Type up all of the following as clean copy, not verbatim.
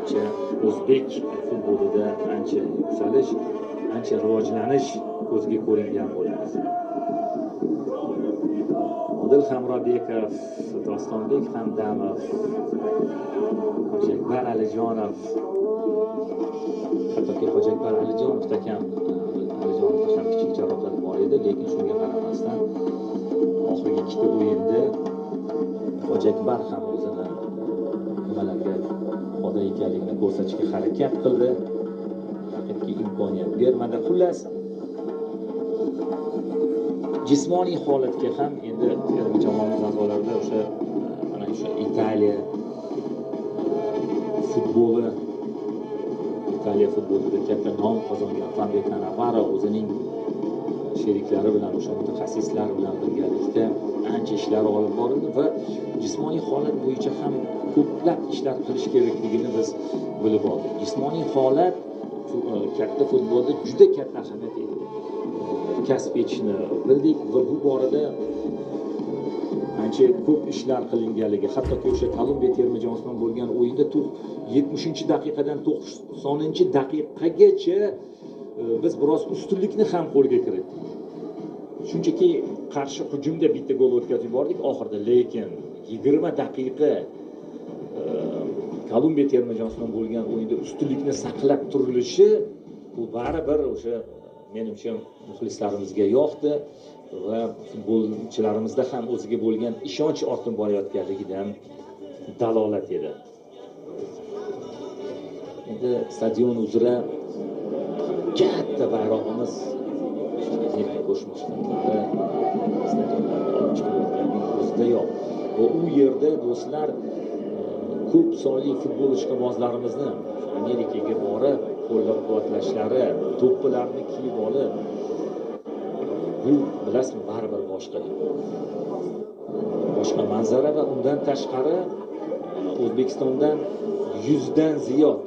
Menimcha, o'zbek futbolida ancha yuksalish, ancha rivojlanish ko'zga ko'ringan bo'ladi. Odil Hamrobekov, Dostonbek Hamdamov, Hojiakbar Alijonov, hattoki Hojiakbar Alijonovda ham kichik jarohat bor edi, lekin shunga qaramasdan oxirgi ikkita o'yinda Hojiakbar ham o'zini nimalarga qodir ekanligini ko'rsatishga harakat qildi. Raqibga imkoniyat bermadi. Xullas, jismoniy holatga ham endi terma jamoamiz a'zolarida o'sha mana shu Italiya futboli, Italiya futbolida katta nom qozongan Fabio Cannavaro o'zining sheriklari bilan, o'sha mutaxassislar bilan birgalikda ancha ishlar olib borildi va jismoniy holat bo'yicha ham ko'plab ishlar qilish kerakligini biz bilib oldik. Jismoniy holat katta futbolda juda katta ahamiyat kasb etishni bildik va bu borada ancha ko'p ishlar qilinganligi, hattoki o'sha Kolumbiya terma jamoasi bilan bo'lgan o'yinda 70-daqiqadan 90-daqiqagacha biz biroz ustunlikni ham qo'lga kiritdik. Shunchaki qarshi hujumda bitta gol o'tkazib yubordik oxirida, lekin 20 daqiqa Kolumbiya terma jamoasi bilan bo'lgan o'yinda ustunlikni saqlab turilishi bu baribir o'sha menimcha muxlislarimizga yoqdi va futbolchilarimizda ham o'ziga bo'lgan ishonch ortib borayotganligidan dalolat edi. Endi stadion uzra katta bayrog'imiz Amerika Qo'shma Shtatlarida stadionlarga olib chiqilayotganning o'zidayoq va u yerda do'stlar ko'p sonli futbol ishqibozlarimizni Amerikaga borib qo'llab-quvvatlashlari, to'ppilarni kiyib olib, bu bilasizmi, baribir boshqa manzara va undan tashqari O'zbekistondan 100dan ziyod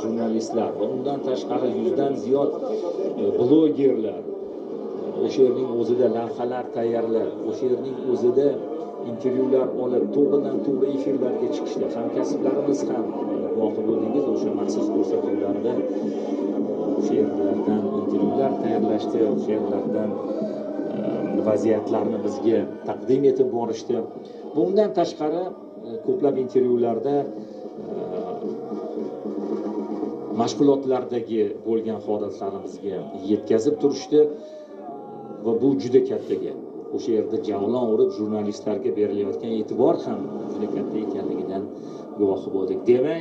jurnalistlar va undan tashqari 100dan ziyod blogerlar o'sha yerning o'zida lavhalar tayyorlab, o'sha yerning o'zida intervyular olib, to'g'ridan to'g'ri efirlarga chiqishdi. Hamkasblarimiz ham guvohi bo'ldingiz, o'sha maxsus ko'rsatuvlarda o'sha yerlardan intervyular tayyorlashdi, o'sha yerlardan vaziyatlarni bizga taqdim etib borishdi. Bundan tashqari ko'plab intervyularda mashg'ulotlardagi bo'lgan holatlarimizga yetkazib turishdi va bu juda katta gap. O'sha yerda javlon urib jurnalistlarga berilayotgan e'tibor ham juda katta ekanligidan guvohi bo'ldik. Demak,